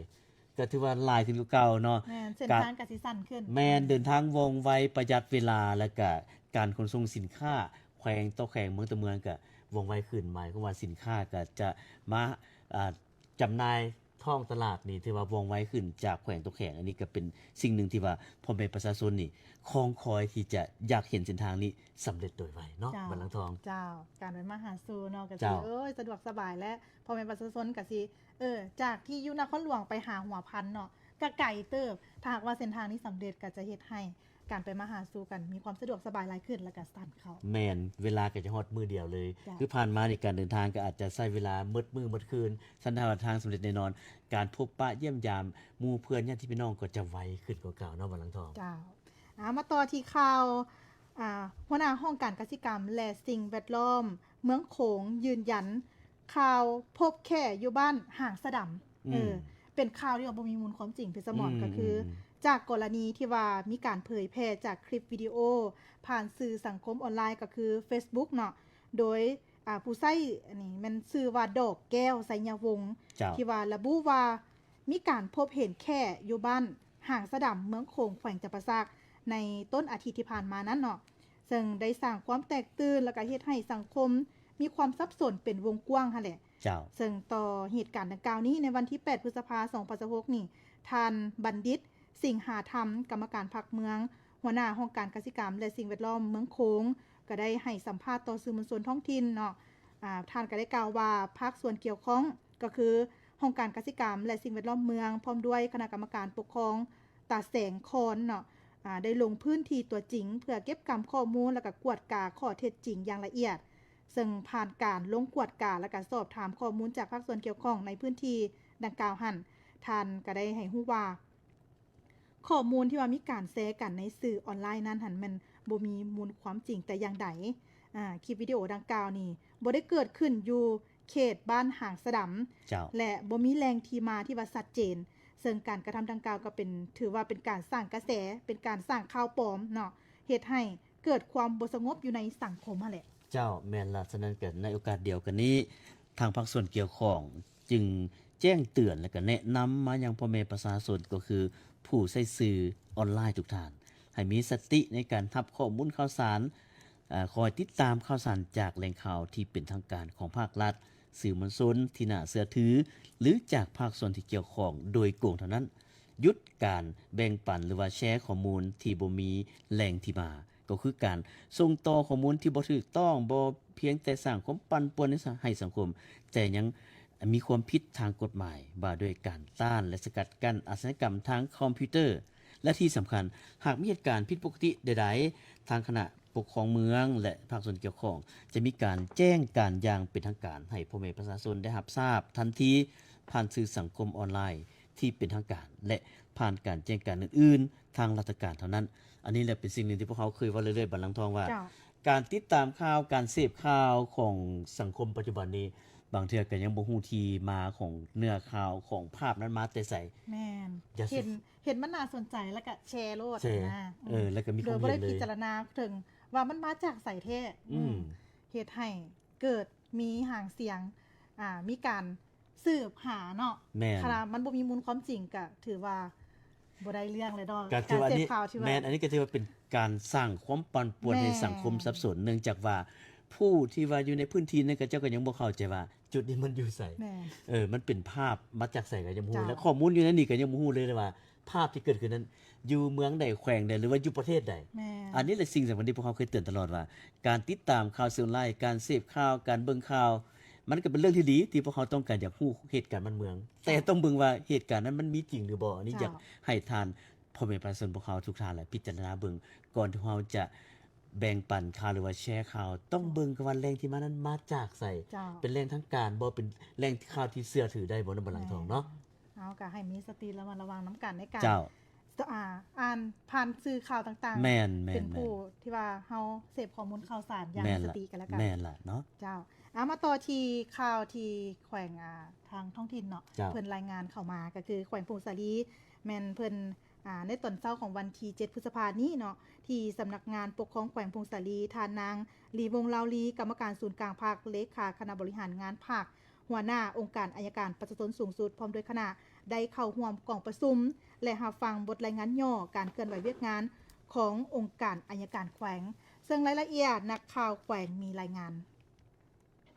ກໍຖືວ່າຫຼາຍຂຶ້ນກວ່າເກົ່າເນາະ. ແມ່ນ ເສັ້ນທາງກໍຊິສັ້ນຂຶ້ນ. ແມ່ນ ເດີນທາງວ່ອງໄວ ປະຢັດເວລາ ແລ້ວກະການຂົນສົ່ງສິນຄ້າແຂວງຕໍ່ແຂວງ ເມືອງຕໍ່ເມືອງກໍວ່ອງໄວຂຶ້ນ. ໝາຍຄວາມວ່າສິນຄ້າກໍຈະມາ ອ່າ ຈຳໜ່າຍທ້ອງຕະຫຼາດນີ້ ຖືວ່າວ່ອງໄວຂຶ້ນຈາກແຂວງຕໍ່ແຂວງ. ອັນນີ້ກໍເປັນສິ່ງໜຶ່ງທີ່ວ່າພໍ່ແມ່ປະຊາຊົນນີ້ຄອງຄອຍທີ່ຈະຢາກເຫັນເສັ້ນທາງນີ້ສຳເລັດໂດຍໄວເນາະ. ເຈົ້າ ບັນລັງທອງ. ເຈົ້າ ການໄປມາຫາສູ່ເນາະ ກໍຊິ ເຈົ້າ ເອີຍ ສະດວກສະບາຍ ແລະ ພໍ່ແມ່ປະຊາຊົນກໍຊິ ເອີ ຈາກທີ່ຢູ່ນະຄອນຫຼວງໄປຫາຫົວພັນເນາະ ກໍໄກເຕີບ. ຖ້າຫາກວ່າເສັ້ນທາງນີ້ສຳເລັດ ກໍຈະເຮັດໃຫ້ການໄປມາຫາສູ່ກັນມີຄວາມສະດວກສະບາຍຫຼາຍຂຶ້ນ ແລ້ວກໍສັ້ນເຂົ້າ. ແມ່ນ ເວລາກໍຈະຮອດມື້ດຽວເລີຍ. ເຈົ້າ. ຄືຜ່ານມານີ້ ການເດີນທາງກໍອາດຈະໃຊ້ເວລາໝົດມື້ໝົດຄືນ. ຄັນຖ້າວ່າທາງສຳເລັດແນ່ນອນ ການພົບປະຢ້ຽມຢາມໝູ່ເພື່ອນຍາດຕິພີ່ນ້ອງກໍຈະໄວຂຶ້ນກວ່າເກົ່າເນາະ ບັນລັງທອງ. ເຈົ້າ. ອ່າ ມາຕໍ່ທີ່ຂ່າວ ອ່າ ຫົວໜ້າຫ້ອງການກະສິກຳ ແລະ ສິ່ງແວດລ້ອມເມືອງໂຂງ ຢືນຢັນຂ່າວພົບແຂ້ຢູ່ບ້ານຫາງສະດຳ. ອືມ ເອີ ເປັນຂ່າວທີ່ວ່າບໍ່ມີມູນຄວາມຈິງ ເພຊະໝອນ. ອືມ ກໍຄື ອືມ ຈາກກໍລະນີທີ່ວ່າມີການເຜີຍແຜ່ຈາກຄລິບວິດີໂອຜ່ານສື່ສັງຄົມອອນລາຍ ກໍຄືເຟສບຸກເນາະ ໂດຍ ອ່າ ຜູ້ໃຊ້ອັນນີ້ແມ່ນຊື່ວ່າ ດອກແກ້ວ ໄຊຍະວົງ ເຈົ້າ ທີ່ວ່າລະບຸວ່າ ມີການພົບເຫັນແຂ້ຢູ່ບ້ານຫາງສະດຳ ເມືອງໂຂງ ແຂວງຈຳປາສັກ ໃນຕົ້ນອາທິດທີ່ຜ່ານມານັ້ນເນາະ, ເຊິ່ງໄດ້ສ້າງຄວາມແຕກຕື່ນ ແລ້ວກະເຮັດໃຫ້ສັງຄົມມີຄວາມສັບສົນເປັນວົງກວ້າງຫັ້ນແຫຼະ. ເຈົ້າ. ເຊິ່ງຕໍ່ເຫດການດັ່ງກ່າວນີ້ ໃນວັນທີແປດ ພຶດສະພາ ສອງພັນຊາວຫົກນີ້ ທ່ານ ບັນດິດ ສິງຫາທຳ ກຳມະການພັກເມືອງ ຫົວໜ້າຫ້ອງການກະສິກຳ ແລະ ສິ່ງແວດລ້ອມເມືອງໂຂງ ກໍໄດ້ໃຫ້ສຳພາດຕໍ່ສື່ມວນຊົນທ້ອງຖິ່ນເນາະ. ອາ ທ່ານກໍໄດ້ກ່າວວ່າ ພາກສ່ວນກ່ຽວຂ້ອງ ກໍຄືຫ້ອງການກະສິກຳ ແລະ ສິ່ງແວດລ້ອມເມືອງ ພ້ອມດ້ວຍຄະນະກຳມະການປົກຄອງຕາແສງຄອນເນາະ ອາ ໄດ້ລົງພື້ນທີ່ຕົວຈິງ ເພື່ອເກັບກຳຂໍ້ມູນ ແລ້ວກໍກວດກາຂໍ້ເທັດຈິງຢ່າງລະອຽດ. ເຊິ່ງຜ່ານການລົງກວດກາ ແລ້ວກໍສອບຖາມຂໍ້ມູນຈາກພາກສ່ວນກ່ຽວຂ້ອງໃນພື້ນທີ່ດັ່ງກ່າວຫັ້ນ ທ່ານກໍໄດ້ໃຫ້ຮູ້ວ່າ ຂໍ້ມູນທີ່ວ່າມີການແຊກັນໃນສື່ອອນລາຍນັ້ນຫັ້ນ ແມ່ນບໍ່ມີມູນຄວາມຈິງແຕ່ຢ່າງໃດ. ອາ ຄລິບວິດີໂອດັ່ງກ່າວນີ້ ບໍ່ໄດ້ເກີດຂຶ້ນຢູ່ເຂດບ້ານຫາງສະດຳ ເຈົ້າ ແລະ ບໍ່ມີແຫຼ່ງທີ່ມາທີ່ວ່າຊັດເຈນ, ເຊິ່ງການກະທຳດັ່ງກ່າວກໍເປັນ ຖືວ່າເປັນການສ້າງກະແສ, ເປັນການສ້າງຂ່າວປອມເນາະ, ເຮັດໃຫ້ເກີດຄວາມບໍ່ສະຫງົບຢູ່ໃນສັງຄົມຫັ້ນແຫຼະ. ເຈົ້າ, ແມ່ນລະ. ສະນັ້ນກໍໃນໂອກາດດຽວກັນນີ້ ທາງພາກສ່ວນກ່ຽວຂ້ອງຈຶ່ງແຈ້ງເຕືອນ ແລະ ກໍແນະນຳມາຍັງພໍ່ແມ່ປະຊາຊົນ ກໍຄືຜູ້ໃຊ້ສື່ອອນລາຍທຸກທ່ານ ໃຫ້ມີສະຕິໃນການຮັບຂໍ້ມູນຂ່າວສານ, ອາ, ຄອຍຕິດຕາມຂ່າວສານຈາກແຫຼ່ງຂ່າວທີ່ເປັນທາງການຂອງພາກລັດ, ສື່ມວນຊົນທີ່ໜ້າເຊື່ອຖື ຫຼື ຈາກພາກສ່ວນທີ່ກ່ຽວຂ້ອງໂດຍກົງເທົ່ານັ້ນ. ຢຸດການແບ່ງປັນ ຫຼືວ່າແຊຂໍ້ມູນທີ່ບໍ່ມີແຫຼ່ງທີ່ມາ, ກໍຄືການສົ່ງຕໍ່ຂໍ້ມູນທີ່ບໍ່ຖືກຕ້ອງ, ບໍ່ພຽງແຕ່ສ້າງຄວາມປັ່ນປ່ວນໃຫ້ສັງຄົມ, ແຕ່ຍັງມີຄວາມຜິດທາງກົດໝາຍວ່າດ້ວຍການຕ້ານ ແລະ ສະກັດກັ້ນອາຊະຍາກຳທາງຄອມພິວເຕີ. ແລະ ທີ່ສຳຄັນ, ຫາກມີເຫດການຜິດປົກກະຕິໃດໆ, ທາງຄະນະປົກຄອງເມືອງ ແລະ ພາກສ່ວນກ່ຽວຂ້ອງ ຈະມີການແຈ້ງການຢ່າງເປັນທາງການໃຫ້ພໍ່ແມ່ປະຊາຊົນໄດ້ຮັບຊາບທັນທີ ຜ່ານສື່ສັງຄົມອອນລາຍ ທີ່ເປັນທາງການ ແລະ ຜ່ານການແຈ້ງການອື່ນໆທາງລັດຖະການເທົ່ານັ້ນ. ອັນນີ້ແຫຼະເປັນສິ່ງໜຶ່ງທີ່ພວກເຮົາເຄີຍເວົ້າເລື້ອຍໆ ບັນລັງທອງ ວ່າ ເຈົ້າ. ການຕິດຕາມຂ່າວ ການເສບຂ່າວຂອງສັງຄົມປັດຈຸບັນນີ້ ບາງເທື່ອກໍຍັງບໍ່ຮູ້ທີ່ມາຂອງເນື້ອຂ່າວ ຂອງພາບນັ້ນມາແຕ່ໃສ. ແມ່ນ ຢ່າ ເຫັນ ເຫັນມັນໜ້າສົນໃຈ ແລ້ວກໍແຊໂລດ ແຊ ນະ ເອີ ອືມ ແລ້ວກໍມີ ໂດຍບໍ່ໄດ້ ຄວາມເຫັນເລີຍ ພິຈາລະນາເຖິງວ່າມັນມາຈາກໃສແທ້. ອືມ ອືມ ເຮັດໃຫ້ເກີດມີຫາງສຽງ ອ່າ ມີການ ສືບຫາເນາະ. ແມ່ນ ຄັນວ່າມັນບໍ່ມີມູນຄວາມຈິງ ກະຖືວ່າບໍ່ໄດ້ເລື່ອງເລີຍເນາະ ກະຖືວ່າອັນນີ້ ການເສບຂ່າວທີ່ວ່າ ແມ່ນ ອັນນີ້ກະຖືວ່າເປັນການສ້າງຄວາມປັ່ນປ່ວນໃຫ້ ແມ່ນ ສັງຄົມສັບສົນ ເນື່ອງຈາກວ່າຜູ້ທີ່ວ່າຢູ່ໃນພື້ນທີ່ນັ້ນ ເຂົາເຈົ້າກໍຍັງບໍ່ເຂົ້າໃຈວ່າຈຸດນີ້ມັນຢູ່ໃສ. ແມ່ນ ເອີ ມັນເປັນພາບມາຈາກໃສກໍຍັງບໍ່ຮູ້ ເຈົ້າ ແລະ ຂໍ້ມູນຢູ່ໃນນີ້ກໍຍັງບໍ່ຮູ້ເລີຍວ່າ ພາບທີ່ເກີດຂຶ້ນນັ້ນຢູ່ເມືອງໃດ ແຂວງໃດ ຫຼືວ່າຢູ່ປະເທດໃດ. ແມ່ນ ອັນນີ້ແຫຼະສິ່ງສຳຄັນທີ່ພວກເຮົາເຄີຍເຕືອນຕະຫຼອດວ່າ ການຕິດຕາມຂ່າວສາລາຍ ການເສບຂ່າວ ການເບິ່ງຂ່າວ ມັນກໍເປັນເລື່ອງທີ່ດີທີ່ພວກເຮົາຕ້ອງການຢາກຮູ້ເຫດການບ້ານເມືອງ ເຈົ້າ ແຕ່ຕ້ອງເບິ່ງວ່າເຫດການນັ້ນມັນມີຈິງຫຼືບໍ່. ອັນນີ້ ເຈົ້າ ຢາກໃຫ້ທ່ານ ພໍ່ແມ່ປະຊາຊົນພວກເຮົາທຸກທ່ານແຫຼະ ພິຈາລະນາເບິ່ງ ກ່ອນທີ່ເຮົາຈະແບ່ງປັນຂ່າວ ຫຼືວ່າແຊຂ່າວ ຕ້ອງເບິ່ງກ່ອນວ່າແຫຼ່ງທີ່ມານັ້ນມາຈາກໃສ. ເຈົ້າ ເປັນແຫຼ່ງທາງການບໍ່ ເປັນແຫຼ່ງຂ່າວທີ່ເຊື່ອຖືໄດ້ບໍ່ ນຳບັນລັງທອງເນາະ. ແມ່ນ ເຮົາກໍໃຫ້ມີສະຕິລະມັດລະວັງນຳກັນໃນການ ເຈົ້າ ອ່າ ອ່ານຜ່ານສື່ຂ່າວຕ່າງໆ ແມ່ນໆໆ ເປັນຜູ້ທີ່ວ່າເຮົາເສບຂໍ້ມູນຂ່າວສານຢ່າງມີສະຕິກັນແລ້ວກັນ. ແມ່ນລະເນາະ. ເຈົ້າ ເອົາ ມາຕໍ່ທີ່ຂ່າວທີ່ແຂວງ ອ່າ ທາງທ້ອງຖິ່ນເນາະ ເຈົ້າ ເພິ່ນລາຍງານເຂົ້າມາ ກໍຄືແຂວງຜົ້ງສາລີ ແມ່ນເພິ່ນ ອ່າ ໃນຕອນເຊົ້າຂອງວັນທີເຈັດ ພຶດສະພານີ້ເນາະ ທີ່ສຳນັກງານປົກຄອງແຂວງຜົ້ງສາລີ ທ່ານນາງ ລີວົງ ລາວລີ ກຳມະການສູນກາງພັກ ເລຂາຄະນະບໍລິຫານງານພັກ ຫົວໜ້າອົງການໄອຍະການປະຊາຊົນສູງສຸດ ພ້ອມດ້ວຍຄະນະ ໄດ້ເຂົ້າຮ່ວມກອງປະຊຸມ ແລະ ຮັບຟັງບົດລາຍງານຫຍໍ້ການເຄື່ອນໄຫວວຽກງານຂອງອົງການໄອຍະການແຂວງ. ເຊິ່ງລາຍລະອຽດ ນັກຂ່າວແຂວງມີລາຍງານ.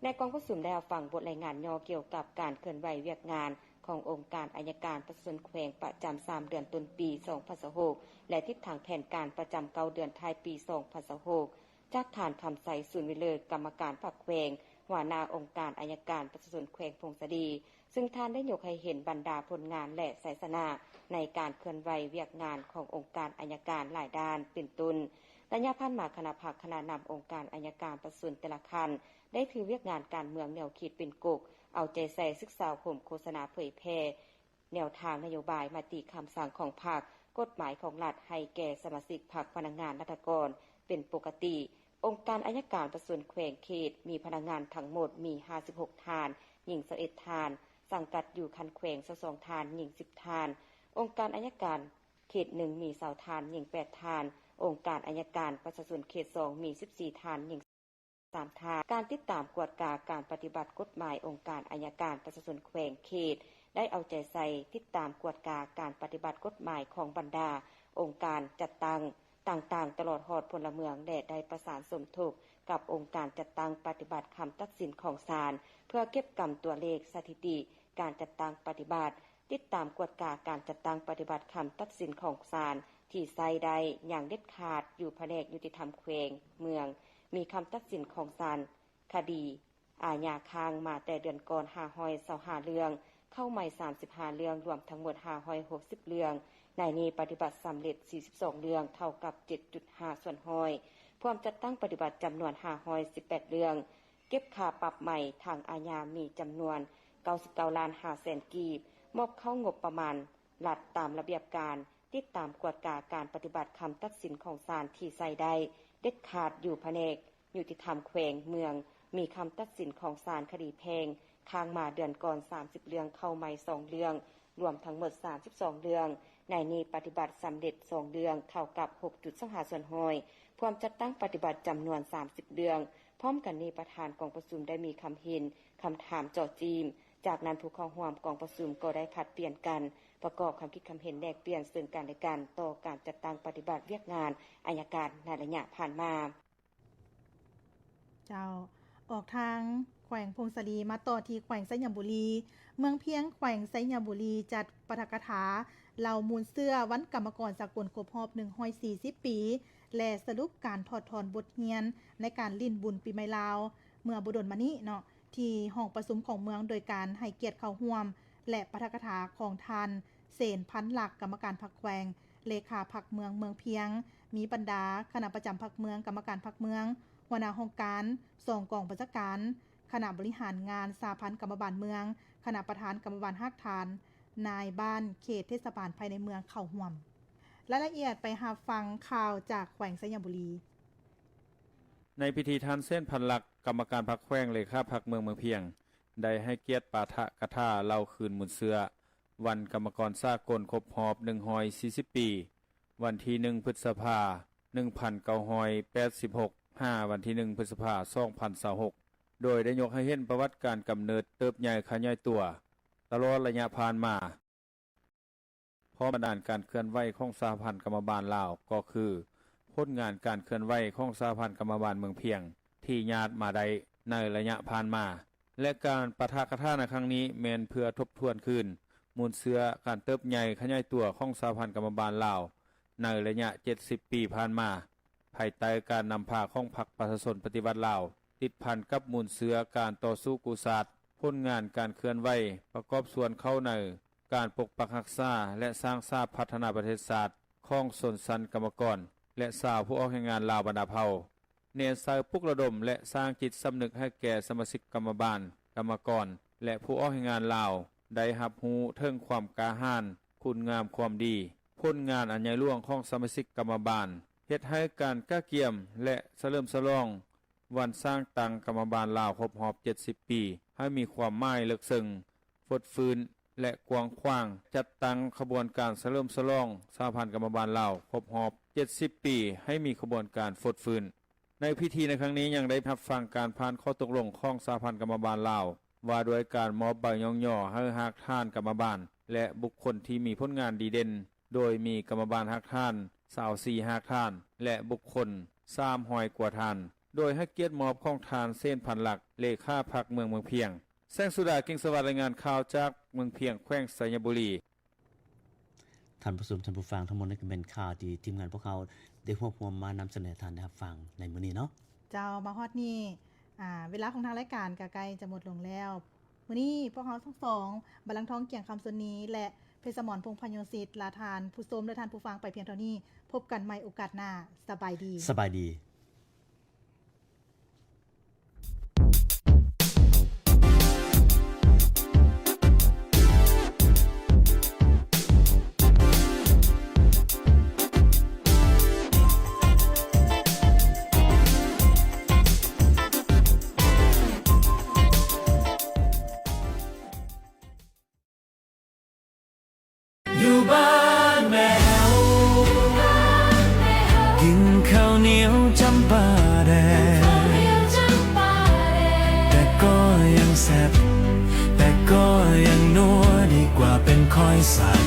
ໃນກອງປະຊຸມໄດ້ຮັບຟັງບົດລາຍງານຫຍໍ້ກ່ຽວກັບການເຄື່ອນໄຫວວຽກງານຂອງອົງການໄອຍະການປະຊາຊົນແຂວງປະຈຳສາມເດືອນຕົ້ນປີສອງພັນຊາວຫົກ ແລະ ທິດທາງແຜນການປະຈຳເກົ້າເດືອນທ້າຍປີສອງພັນຊາວຫົກ ຈາກທ່ານ ຄຳໄຊ ສູນວິເລີດ ກຳມະການພັກແຂວງ ຫົວໜ້າອົງການໄອຍະການປະຊາຊົນແຂວງຜົ້ງສາລີ ຊຶ່ງທ່ານໄດ້ຍົກໃຫ້ເຫັນບັນດາຜົນງານ ແລະ ໄຊຊະນະໃນການເຄື່ອນໄຫວວຽກງານຂອງອົງການໄອຍະການຫຼາຍດ້ານ ເປັນຕົ້ນ ໄລຍະຜ່ານມາ ຄະນະພັກຄະນະນຳອົງການໄອຍະການປະຊາຊົນແຕ່ລະຂັ້ນ ໄດ້ຖືວຽກງານການເມືອງແນວຄິດເປັນກົກ ເອົາໃຈໃສ່ສຶກສາອົບຮົມ ໂຄສະນາເຜີຍແຜ່ແນວທາງນະໂຍບາຍ ມະຕິຄຳສັ່ງຂອງພັກ ກົດໝາຍຂອງລັດ ໃຫ້ແກ່ສະມາຊິກພັກ ພະນັກງານ ລັດຖະກອນ ເປັນປົກກະຕິ. ອົງການໄອຍະການປະຊາຊົນແຂວງເຂດ ມີພະນັກງານທັງໝົດມີຫ້າສິບຫົກທ່ານ, ຍິງຊາວເອັດທ່ານ, ສັງກັດຢູ່ຂັ້ນແຂວງຊາວສອງທ່ານ, ຍິງສິບທ່ານ. ອົງການໄອຍະການເຂດໜຶ່ງມີຊາວທ່ານ, ຍິງແປດທ່ານ. ອົງການໄອຍະການປະຊາຊົນເຂດສອງມີສິບສີ່ທ່ານ, ຍິງ ສາມທ່ານ. ການຕິດຕາມກວດກາການປະຕິບັດກົດໝາຍອົງການໄອຍະການປະຊາຊົນແຂວງເຂດ ໄດ້ເອົາໃຈໃສ່ຕິດຕາມກວດກາການປະຕິບັດກົດໝາຍຂອງບັນດາອົງການຈັດຕັ້ງຕ່າງໆ ຕະຫຼອດຮອດພົນລະເມືອງ ແລະ ໄດ້ປະສານສົມທົບກັບອົງການຈັດຕັ້ງປະຕິບັດຄຳຕັດສິນຂອງສານ ເພື່ອເກັບກຳຕົວເລກສະຖິຕິການຈັດຕັ້ງປະຕິບັດ ຕິດຕາມກວດກາການຈັດຕັ້ງປະຕິບັດຄຳຕັດສິນຂອງສານທີ່ໃຊ້ໄດ້ຢ່າງເດັດຂາດ ຢູ່ພະແນກຍຸຕິທຳແຂວງ, ເມືອງ ມີຄຳຕັດສິນຂອງສານຄະດີອາຍາຄ້າງມາແຕ່ເດືອນກ່ອນຫ້າຮ້ອຍຊາວຫ້າເລື່ອງ, ເຂົ້າໃໝ່ສາມສິບຫ້າເລື່ອງ, ລວມທັງໝົດຫ້າຮ້ອຍຫົກສິບເລື່ອງ. ໃນນີ້ປະຕິບັດສຳເລັດສີ່ສິບສອງເລື່ອງ, ເທົ່າກັບເຈັດຈຸດຫ້າສ່ວນຮ້ອຍ. ພວມຈັດຕັ້ງປະຕິບັດຈຳນວນຫ້າຮ້ອຍສິບແປດເລື່ອງ, ເກັບຄ່າປັບໃໝທາງອາຍາມີຈຳນວນເກົ້າສິບເກົ້າລ້ານຫ້າແສນກີບ, ມອບເຂົ້າງົບປະມານລັດຕາມລະບຽບການ, ຕິດຕາມກວດກາການປະຕິບັດຄຳຕັດສິນຂອງສານທີ່ໃຊ້ໄດ້ເດັດຂາດຢູ່ພະແນກຍຸຕິທຳແຂວງ, ເມືອງ ມີຄຳຕັດສິນຂອງສານຄະດີແພ່ງຄ້າງມາເດືອນກ່ອນສາມສິບເລື່ອງ, ເຂົ້າໃໝ່ສອງເລື່ອງ, ລວມທັງໝົດສາມສິບສອງເລື່ອງ. ໃນນີ້ປະຕິບັດສຳເລັດສອງເລື່ອງ, ເທົ່າກັບຫົກຈຸດສອງຫ້າສ່ວນຮ້ອຍ. ພວມຈັດຕັ້ງປະຕິບັດຈຳນວນສາມສິບເລື່ອງ. ພ້ອມກັນນີ້ ປະທານກອງປະຊຸມໄດ້ມີຄຳເຫັນ, ຄຳຖາມເຈາະຈີ້ມ. ຈາກນັ້ນ ຜູ້ເຂົ້າຮ່ວມກອງປະຊຸມກໍໄດ້ຜັດປ່ຽນກັນປະກອບຄຳຄິດຄຳເຫັນແລກປ່ຽນເຊິ່ງກັນແລະກັນຕໍ່ການຈັດຕັ້ງປະຕິບັດວຽກງານໄອຍະການໃນໄລຍະຜ່ານມາ. ເຈົ້າ ອອກທາງແຂວງຜົ້ງສາລີ ມາຕໍ່ທີ່ແຂວງໄຊຍະບູລີ. ເມືອງພຽງ ແຂວງໄຊຍະບູລີ ຈັດປາຖະກະຖາເລົ່າມູນເຊື້ອວັນກຳມະກອນສາກົນຄົບຮອບໜຶ່ງຮ້ອຍສີ່ສິບປີ ແລະ ສະຫຼຸບການຖອດຖອນບົດຮຽນໃນການຫຼິ້ນບຸນປີໃໝ່ລາວ ເມື່ອບໍ່ດົນມານີ້ເນາະ ທີ່ຫ້ອງປະຊຸມຂອງເມືອງ ໂດຍການໃຫ້ກຽດເຂົ້າຮ່ວມ ແລະ ປາຖະກະຖາຂອງທ່ານ ເສນ ພັນລັກ ກຳມະການພັກແຂວງ, ເລຂາພັກເມືອງເມືອງພຽງ, ມີບັນດາຄະນະປະຈຳພັກເມືອງ, ກຳມະການພັກເມືອງ, ຫົວໜ້າຫ້ອງການ, ສອງກອງບັນຊາການ, ຄະນະບໍລິຫານງານສະຫະພັນກຳມະບານເມືອງ, ຄະນະປະທານກຳມະບານຮາກຖານ, ນາຍບ້ານເຂດເທດສະບານພາຍໃນເມືອງເຂົ້າຮ່ວມ. ລາຍລະອຽດໄປຮັບຟັງຂ່າວຈາກແຂວງໄຊຍະບູລີ. ໃນພິທີ ທ່ານ ເຊນ ພັນລັກ ກຳມະການພັກແຂວງ ເລຂາພັກເມືອງເມືອງພຽງ ໄດ້ໃຫ້ກຽດປາຖະກະຖາເລົ່າຄືນມູນເຊື້ອ ວັນກຳມະກອນສາກົນຄົບຮອບໜຶ່ງຮ້ອຍສີ່ສິບປີ ວັນທີໜຶ່ງ ພຶດສະພາ ໜຶ່ງພັນເກົ້າຮ້ອຍແປດສິບຫົກ ຫາວັນທີໜຶ່ງ ພຶດສະພາ ສອງພັນຊາວຫົກ ໂດຍໄດ້ຍົກໃຫ້ເຫັນປະຫວັດການກຳເນີດເຕີບໃຫຍ່ຂະຫຍາຍຕົວ ຕະຫຼອດໄລຍະຜ່ານມາ. ພ້ອມບັນດານການເຄື່ອນໄຫວຂອງສະຫະພັນກຳມະບານລາວ ກໍຄືຜົນງານການເຄື່ອນໄຫວຂອງສະຫະພັນກຳມະບານເມືອງພຽງ ທີ່ຍາດມາໄດ້ໃນໄລຍະຜ່ານມາ ແລະ ການປາຖະກະຖາໃນຄັ້ງນີ້ ແມ່ນເພື່ອທົບທວນຄືນມູນເຊື້ອການເຕີບໃຫຍ່ຂະຫຍາຍຕົວຂອງສະຫະພັນກຳມະບານລາວ ໃນໄລຍະເຈັດສິບປີຜ່ານມາ ພາຍໃຕ້ການນຳພາຂອງພັກປະຊາຊົນປະຕິວັດລາວ ຕິດພັນກັບມູນເຊື້ອການຕໍ່ສູ້ກູ້ຊາດ, ຜົນງານການເຄື່ອນໄຫວປະກອບສ່ວນເຂົ້າໃນການປົກປັກຮັກສາ ແລະ ສ້າງສາພັດທະນາປະເທດຊາດຂອງຊົນຊັ້ນກຳມະກອນ ແລະ ຊາວຜູ້ອອກແຮງງານລາວບັນດາເຜົ່າ, ແນໃສ່ປຸກລະດົມ ແລະ ສ້າງຈິດສຳນຶກໃຫ້ແກ່ສະມາຊິກກຳມະບານ, ກຳມະກອນ ແລະ ຜູ້ອອກແຮງງານລາວ ໄດ້ຮັບຮູ້ເຖິງຄວາມກ້າຫານ, ຄຸນງາມຄວາມດີ, ຜົນງານອັນໃຫຍ່ຫຼວງຂອງສະມາຊິກກຳມະບານ, ເຮັດໃຫ້ການກະກຽມ ແລະ ສະເຫຼີມສະຫຼອງ ວັນສ້າງຕັ້ງກຳມະບານລາວຄົບຮອບເຈັດສິບປີ ໃຫ້ມີຄວາມໝາຍເລິກເຊິ່ງ, ຟົດຟື້ນ ແລະ ກວ້າງຂວາງ, ຈັດຕັ້ງຂະບວນການສະເຫຼີມສະຫຼອງສະຫະພັນກຳມະບານລາວຄົບຮອບເຈັດສິບປີ ໃຫ້ມີຂະບວນການຟົດຟື້ນ. ໃນພິທີໃນຄັ້ງນີ້ ຍັງໄດ້ຮັບຟັງການຜ່ານຂໍ້ຕົກລົງຂອງສະຫະພັນກຳມະບານລາວ ວ່າດ້ວຍການມອບໃບຍ້ອງຍໍໃຫ້ຮາກຖານກຳມະບານ ແລະ ບຸກຄົນທີ່ມີຜົນງານດີເດັ່ນ ໂດຍມີກຳມະບານຮາກຖານຊາວສີ່ຮາກຖານ ແລະ ບຸກຄົນສາມຮ້ອຍກວ່າທ່ານ ໂດຍໃຫ້ກຽດມອບຂອງທ່ານ ເຊນ ພັນລັກ ເລຂາພັກເມືອງເມືອງພຽງ. ແສງສຸດາ ກິ່ງສະຫວັດ ລາຍງານຂ່າວຈາກເມືອງພຽງ ແຂວງໄຊຍະບູລີ. ທ່ານຜູ້ຊົມ, ທ່ານຜູ້ຟັງ, ທັງໝົດນີ້ກໍແມ່ນຂ່າວທີ່ທີມງານພວກເຮົາໄດ້ຮວບຮວມມານຳສະເໜີໃຫ້ທ່ານໄດ້ຮັບຟັງໃນມື້ນີ້ເນາະ. ເຈົ້າ, ມາຮອດນີ້ ອາ ເວລາຂອງທາງລາຍການກໍໃກ້ຈະໝົດລົງແລ້ວ. ມື້ນີ້ພວກເຮົາທັງສອງ ບັນລັງທອງ ກຽງຄຳ ຊົນນີ ແລະ ເພັດສະໝອນ ພົງພະໂຍສິດ ລາທ່ານຜູ້ຊົມ ແລະ ທ່ານຜູ້ຟັງໄປພຽງເທົ່ານີ້. ພົບກັນໃໝ່ໂອກາດໜ້າ. ສະບາຍດີ. ສະບາຍດີ. ຢູ່ບ້ານແມ່ເຮົາ ກິນເຂົ້າໜຽວຈຳປາແດງ ແຕ່ກໍຍັງແຊບ ແຕ່ກໍຍັງນົວ ດີກວ່າເປັນຂ້ອຍສາກ